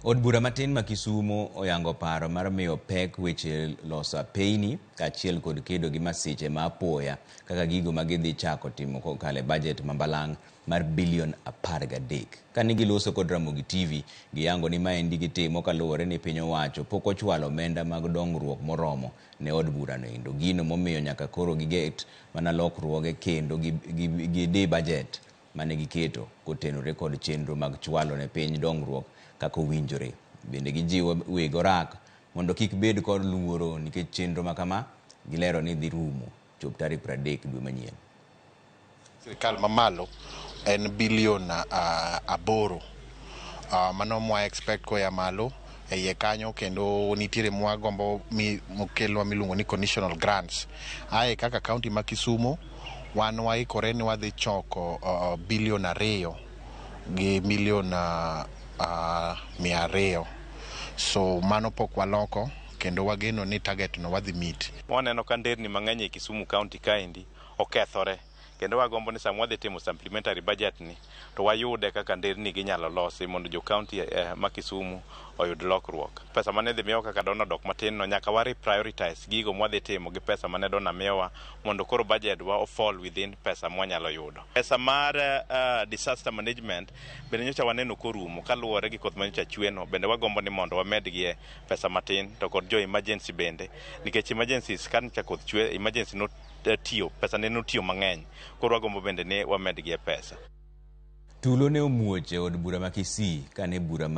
Od bura matin ma Kisumo oyango paro mar miyo pek weche loso apeyni kaachiel kod kedo gi masiche ma apoya kaka gigo ma gidhi chako timo kokalo e bajet ma balang' mar bilion 13. Kane giloso kod Ramogi TV, giyango ni maendi gitimo kaluwore ni piny owacho pok ochwalo omenda mag dongruok moromo ne od burano endo. Gino momiyo nyaka koro giget mana lokruoge kendo gidi bajet mane giketo kotenore kod chenro mag chwalo ne piny dongruok kaka owinjore. Bende gijiwo weg orak mondo kik bed kod luoro nikech chenro ma kama gilero ni dhi rumo chop tarik 30 dwe manyien. Sirikal mamalo en bilion 8 mano mwa expect koya malo e iye kanyo, kendo nitiere mwagombo mi mokelwa miluongo ni conditional grants. Ae kaka county ma Kisumo, wan waikore ni wadhi choko bilion 2 gi milion 200. So mano pok waloko, kendo wageno ni target no wadhi meet. Waneno ka nderni mang'eny e Kisumu County kaendi okethore, kendo wagombo ni sama wadhi timo supplementary budget ni to wayude kaka nderni ginyalo losi mondo jo county ma Kisumu oyud lokruok. Pesa mane dhi miyowa kaka donor dok matin no, nyaka wa reprioritize gigo mwadhi timo gi pesa mane donor miyowa mondo koro budget wa o fall within pesa mwanyalo yudo. Pesa mar disaster management bende nyocha waneno korumo kaluwore gi koth manyocha chweno, bende wagombo ni mondo wamedgie pesa matin, to kod jo emergency bende, nikech emergencies ka nyocha koth chwe, emergency no tiyo pesa ne notiyo mang'eny, koro wagombo bende ni wamedgie pesa. Tulo ne omuoch e od bura ma Kisii kane bura